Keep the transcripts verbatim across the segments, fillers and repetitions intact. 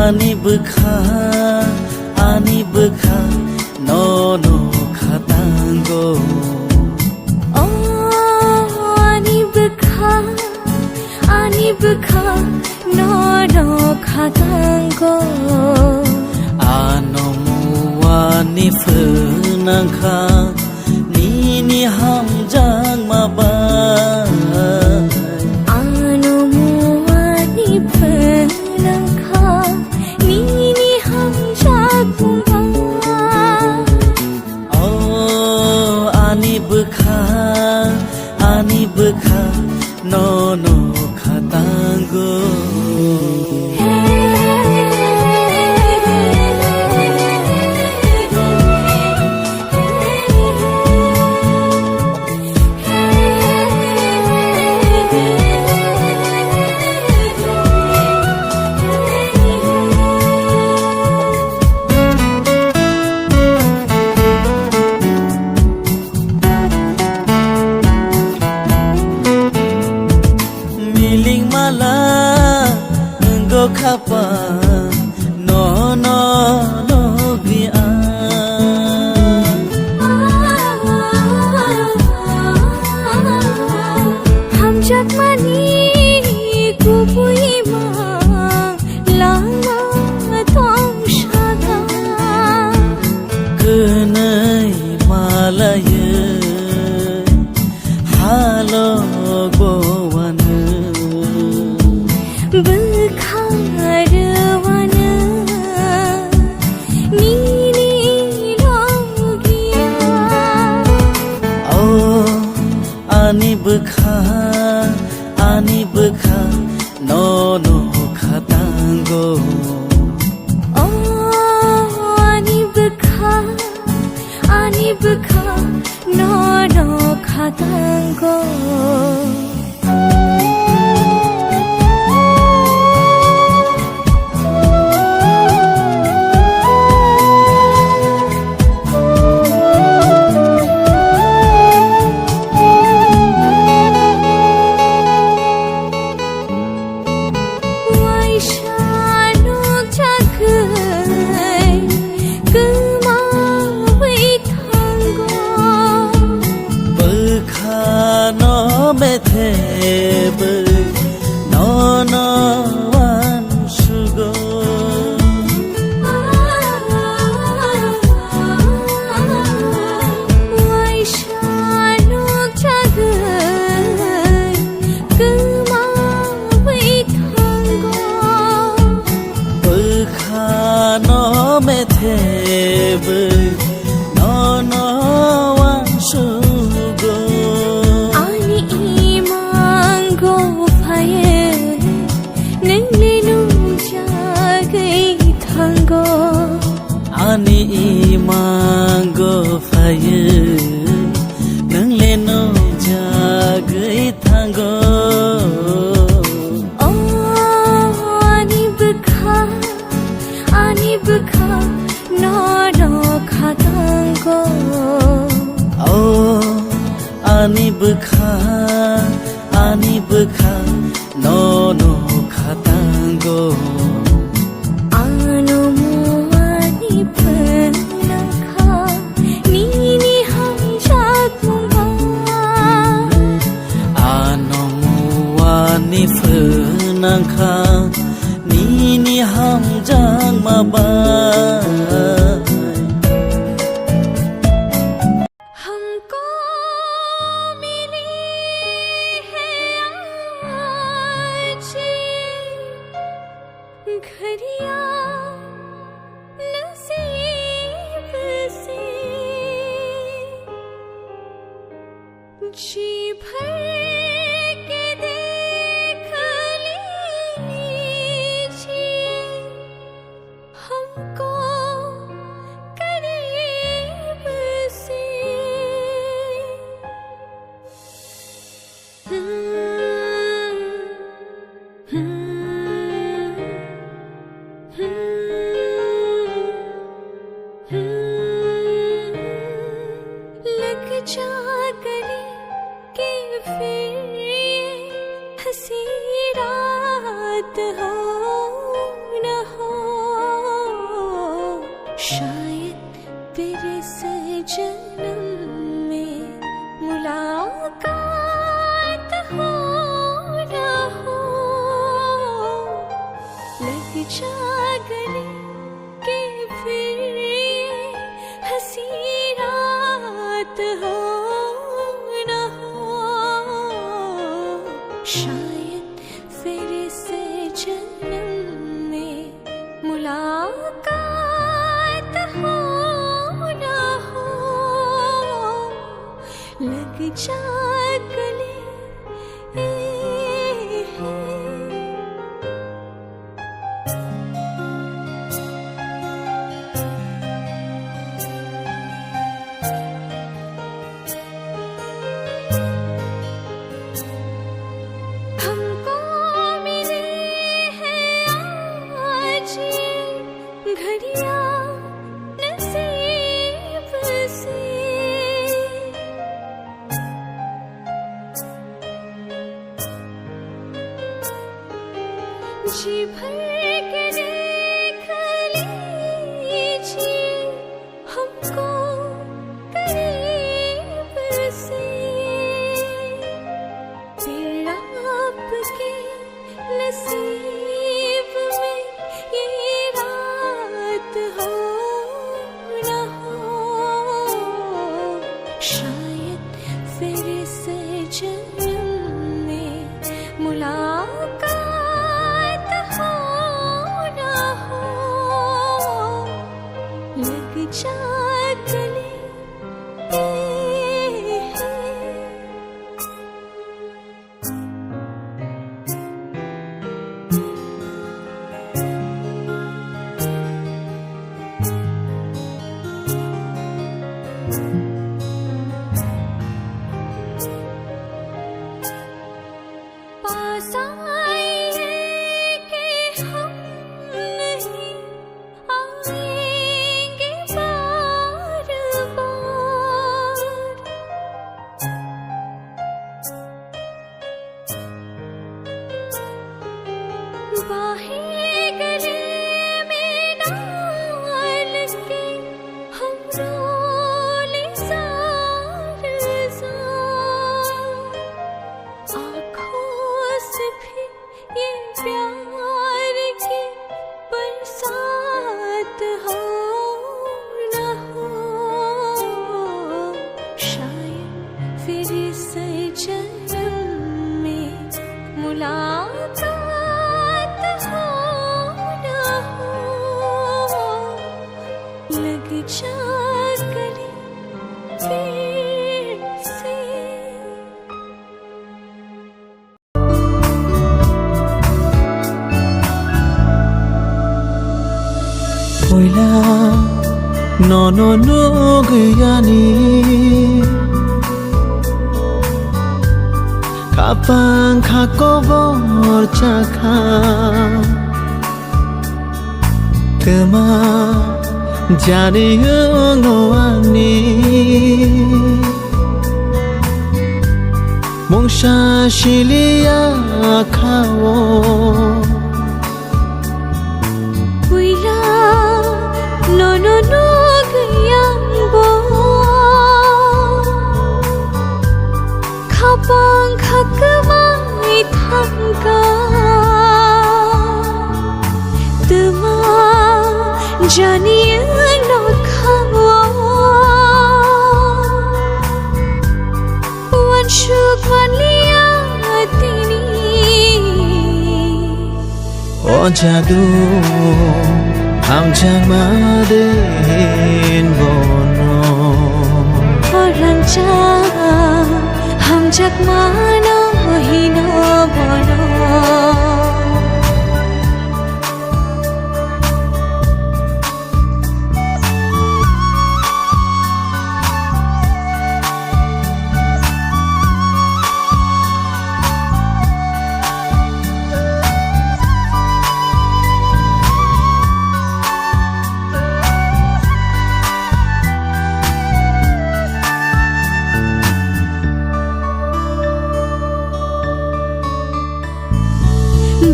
Ani bwkha, ani bwkha, nono khatango. O ani bwkha, ani bwkha, nono khatango. Ano muani phwnangkha, nini hamjakma bai. Ano muani phwnangkha, nini hamjakma bai. O ani bwkha, ani bwkha, nono khatango. Miling mala wngkha pa, nono logi ang. Hamjakmani kubui mang lama tong saga. Kwnwi malayo halok bo wano. Bwkha rwano nini logia. O ani bwkha, ani bwkha, nono khatango. O ani bwkha, ani bwkha, nono khatango. Waisa nukjagwi kwmawi thango. Bwkhano methebwi nono uansugo. Waisa nukjagwi kwmawi thango. Bwkhano methebwi nono uansugo. Ani imango phaio, nwngni nukjagwi thango. Ani imango phaio, nwngni nukjagwi thango. O ani bwkha, ani bwkha, nono khatango. O ani bwkha, ani bwkha, nono khatango. Ano muani phunukha, nini hamjakma bai. Ano muani phunukha, nini hamjakma bai. हमको मिली है आज घड़ियाँ नसीब से, जी भर के देख लीजिए। हमको करीब से। लग जा गले कि फिर ये हंसी रात हो न हो। जन्म में मुलाकात हो ना हो, लग जा गले के फिर ये हंसी रात हो ना हो, शायद फिर से जन्म में मुलाकात हो ना हो, लग जा गले। हमको मिली है आज ये घड़ियां नसीब से। जी भर के देख लीजिए हमको करीब से। फिर आपके नसीब में ये रात हो ना हो, शायद फिर से जन्म में मुलाकात हो ना हो, लग जा गले। पास आइए कि हम नहीं आएंगे बार-बार। बाहें गले में डाल के हम रो ले जार-जार। आँखों से फिर ये प्यार की बरसात हो ना हो, शायद फिर से जन्म में मुलाकात हो ना हो, लग जा गले फिर से। Puila nono nugwi ani khapang kha kobor chakha. Twma jani wngno ani mungsa siliya kha-o. Puila nono nugwi ang bo khapang kha kwmai thangkha. Twma jani wngno kha-o. Uansuk manliya tini. O jadu hamjakma din bono. O rangchak hamjakmano hino bono.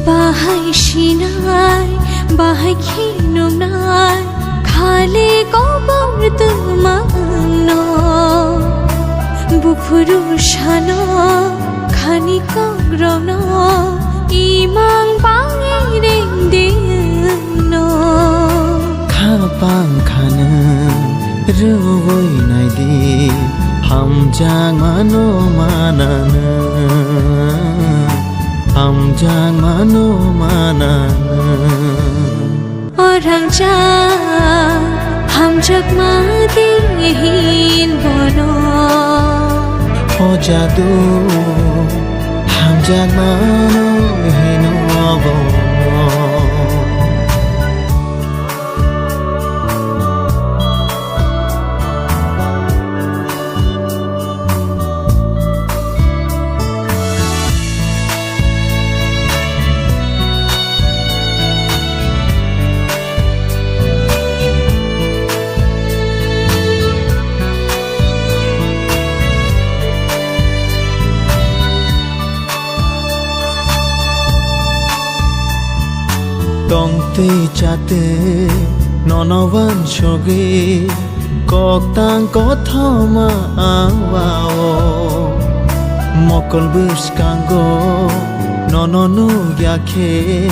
Bahai sinai, bahai khe nungnai. Ali kobor twmano, buphuru sano, khani kok rokno, imang bangwi rengdeno. Khapang khano rwui naidi, hamjakmano manano, hamjakmano manano. O rangchak, hamjakma de hin bono. O jadu, hamjakmano hino bono. Tongtwi chatwi nono wansugwi, koktang kothoma ang wao. Mokol bwskango nono nukya khe,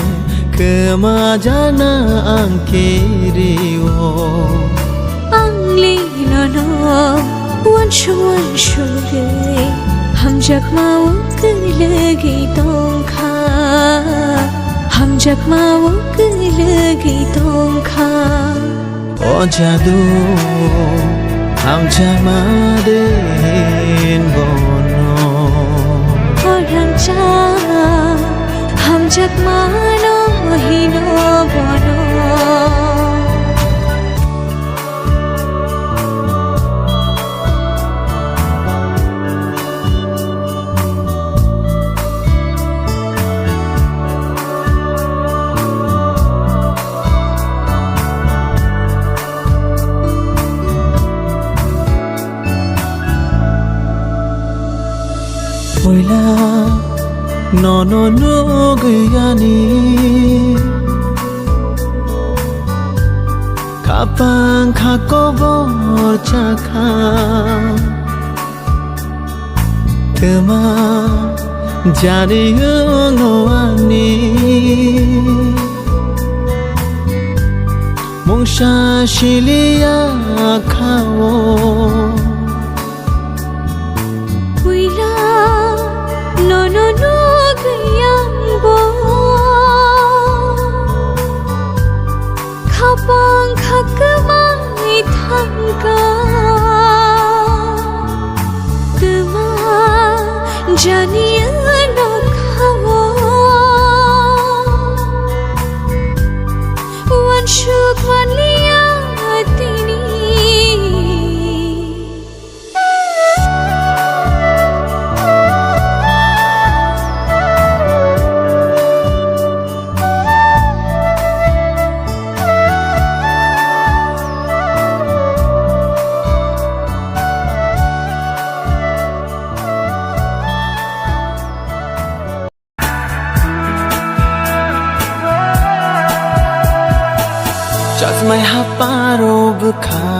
kwmajakna ang kirio. Ang le nono wansuk wansugwi, hamjakma o kwlwgwi tongkha, hamjakma o kwlwgwi tongkha. O jadu, hamjakma de hin bono. O rangchak, hamjakmano hino bono. Puila nono nugwi ani khapang kha kobor chakha. Twma jani wngo ani mungsa siliya khao. Puila nono nugwi ang bo khapang kha kwmai thangkha. Twma jani ano khao wansuk manliya tini. Chasmai haparo bwkha,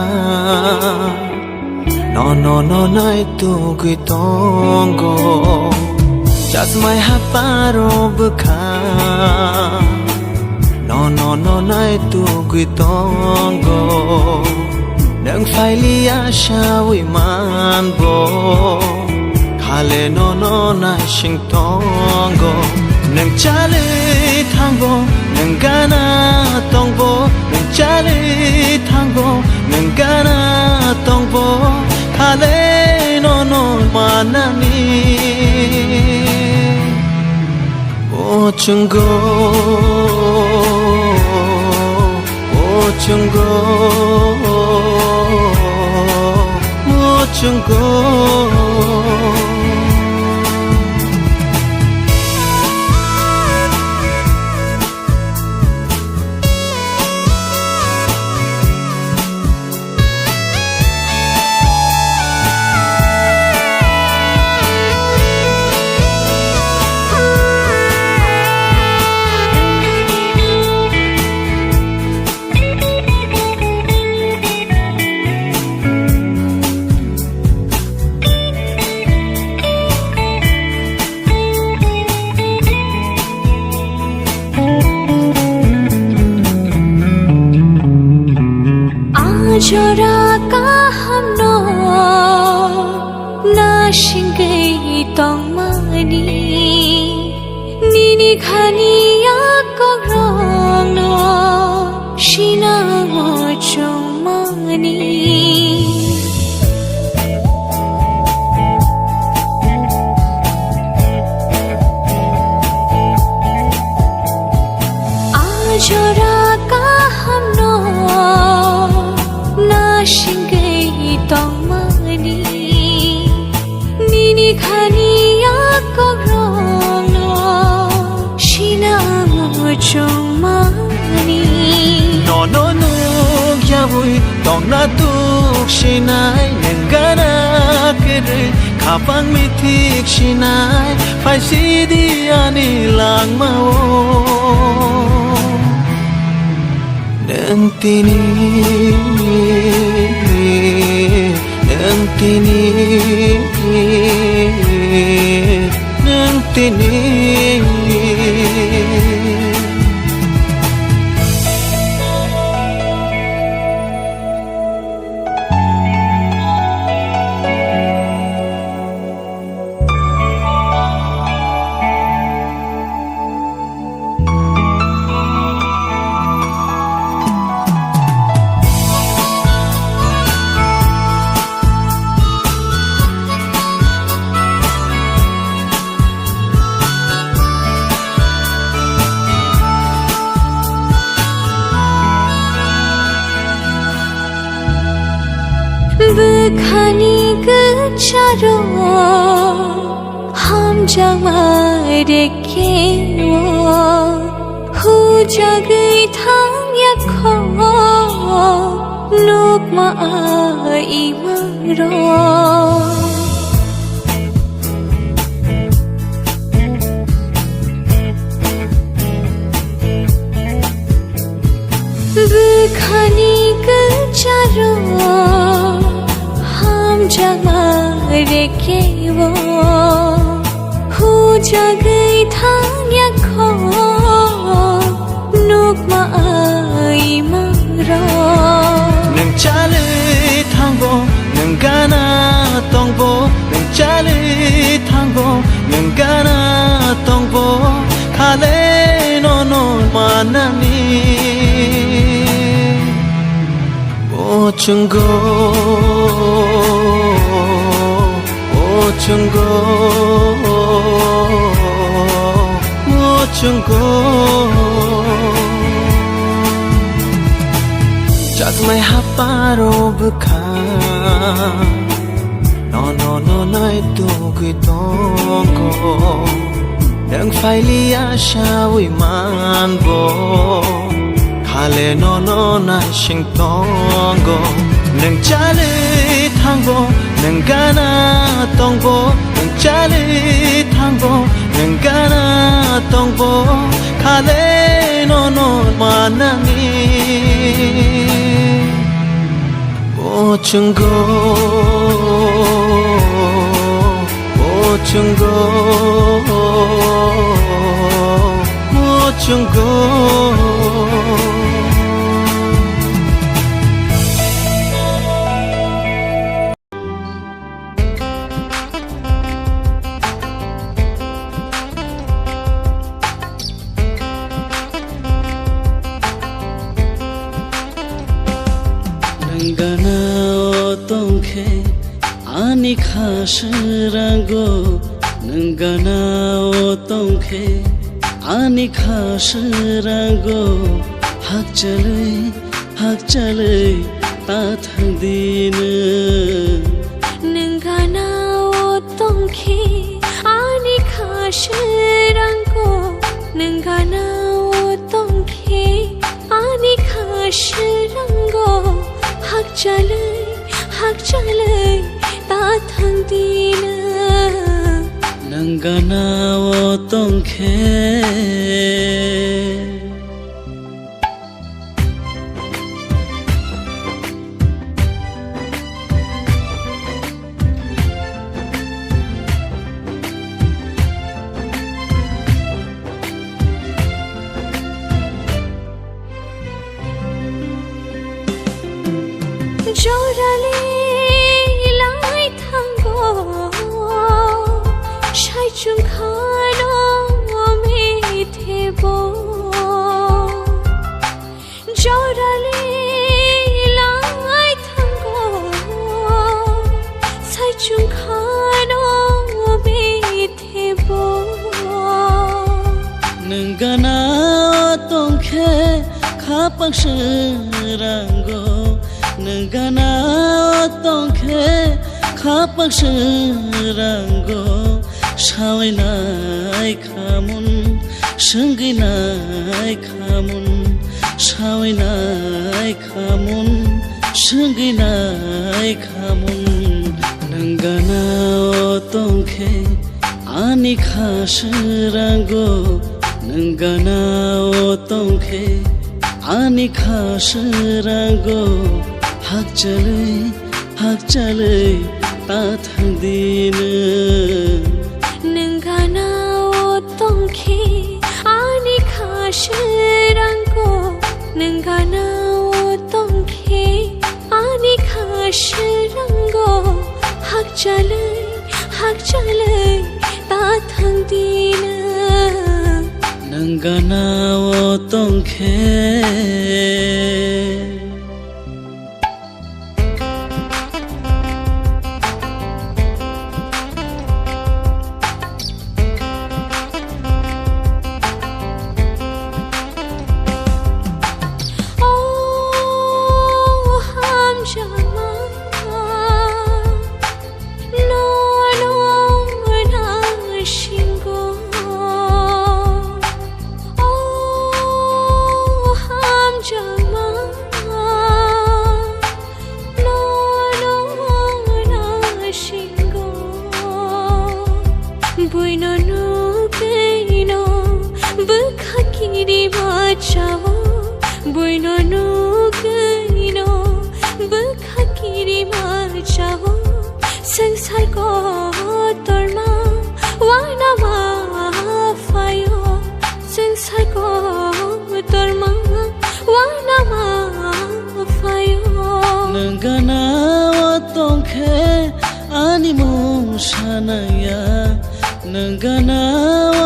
nono no naitugwi tongo. Chasmai haparo bwkha, nono no naitugwi tongo. Nwng phailiya sawi manbo, khale nono naising tongo. Nwng chalwi thangbo, nwng gana tongbo, nwng chalwi thangbo, nwng gana tongbo, khale nono manani. O chungo, o chungo, o chungo. Jora kahamno nasingwi tongmani, nini khani yakokrokno sinango chongmani. Ajora kahamno nasingwi tongmani, nini khani yakokrokno sinango chongmani. Nono nukyawi tongna tuk sinai, nwng gana kwrwi khapang mithik sinai, phaisidi ani langmao. Nwng tini, nwng tini, nwng tini. Bwkhani kwcharo hamjakma rek khe o hujagwi thangya kho nukma a imang rok. Bwkhani kwcharo hamjakma rek khe o hujagwi thangya kho nukma a imang rok. Nwng chalwi thangbo, nwng gana tongbo, nwng chalwi thangbo, nwng gana tongbo, khale nono manani. O chungo, o chungo, o chungo. Chakmai haparo bwkha, nono no nai tugwi tongo. Nwng phailiya sawi manbo, khale nono naising tongo. Nwng chalwi thangbo, nwng gana tongbo, nwng chalwi thangbo, nwng gana tongbo, khale nono manani. O chungo, o chungo, o chungo. Nwng gana o tongkhe ani kha srango, nwng gana o tongkhe ani kha srango, hakchalwi hakchalwi ta thang di nwng. Nwng gana o tongkhe ani kha srango, nwng gana o tongkhe ani kha srango, hakchalwi hakchalwi ta thang di nwng. Nwng gana o tongkhe. Srango, nwng gana o tongkhe, khapak srango, sawinai khamun, swngwinai khamun, sawinai khamun, swngwinai khamun, nwng gana o tongkhe, ani kha srango, nwng gana o tongkhe, ani kha srango, hakchalwi, hakchalwi ta thang di nwng. Nwng gana o tongkhe, ani kha srango, nwng gana o tongkhe, ani kha srango, hakchalwi, hakchalwi ta thang di nwng. Nwng gana o tongkhe. O hamjakma, nono mwnasingo. O hamjakma, nono mwnasingo. Buino nugwino bwkha kirima chao. Buino nugwino bwkha kirima chao. Swngchar kotorma uanama phaio. Swngchar kotorma uanama phaio. Nwng gana o tongkhe ani mung sanaya. Nwng gana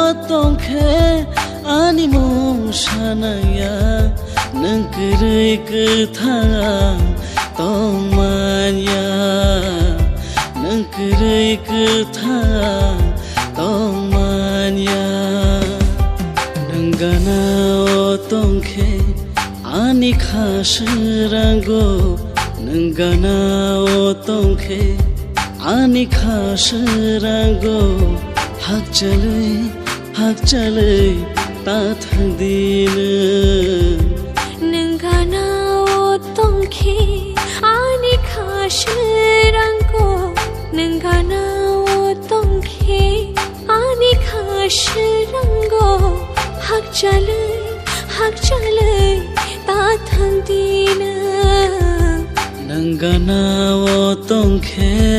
o tongkhe ani mung sanaya. Nwng kwrwi kwthang tongmanya. Nwng kwrwi kwthang tongmanya. Nwng gana o tongkhe ani kha srango. Nwng gana o tongkhe ani kha srango. Hakchalwi, hakchalwi ta thang di nwng. Nwng gana o tongkhe ani kha srango. Nwng gana o tongkhe ani kha srango. Hakchalwi, hakchalwi ta thang di nwng. Nwng gana o tongkhe.